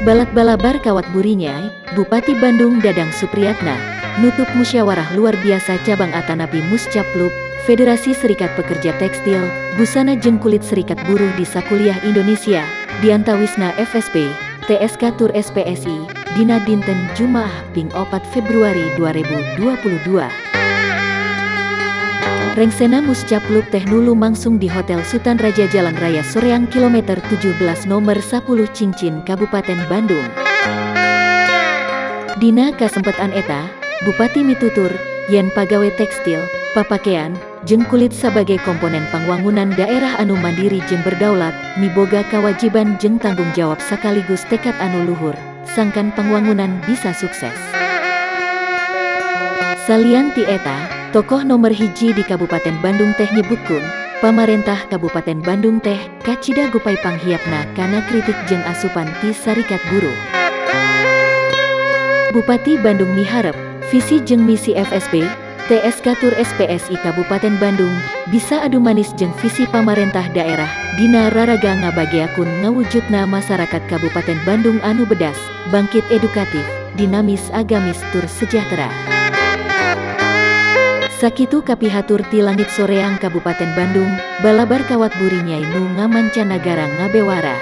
Balad-balabar kawat burinyai, Bupati Bandung Dadang Supriyatna, nutup musyawarah luar biasa cabang atanapi Muscablup, Federasi Serikat Pekerja Tekstil, Busana jeung Kulit Serikat Buruh di Sakuliah Indonesia, diantawisna FSP, TSK tur SPSI, dina dinten Jumaah ping 4 Februari 2022. Rengsena Muscablup teh nu lumangsung di Hotel Sultan Raja Jalan Raya Soreang kilometer 17 nomor 10 Cingcin Kabupaten Bandung. Dina kasempetan eta, Bupati mitutur, yen pagawe tekstil, papakean, jeung kulit sabagai komponen pangwangunan daerah anu mandiri jeung berdaulat, miboga kawajiban jeung tanggung jawab sekaligus tekad anu luhur, sangkan pangwangunan bisa sukses. Salian ti eta, tokoh nomor hiji di Kabupaten Bandung teh nyebutkeun, pamarentah Kabupaten Bandung teh kacida gupay panghiapna kana kritik jeung asupan ti Serikat Buruh. Bupati Bandung miharep, visi jeung misi FSP, TSK tur SPSI Kabupaten Bandung, bisa adu manis jeung visi pamarentah daerah, dina raraga ngabageakun ngawujudna masyarakat Kabupaten Bandung anu bedas, bangkit edukatif, dinamis agamis tur sejahtera. Sakitu kapihatur ti langit Soreang Kabupaten Bandung, balabar kawat burinyai nu ngamancanagara ngabewara.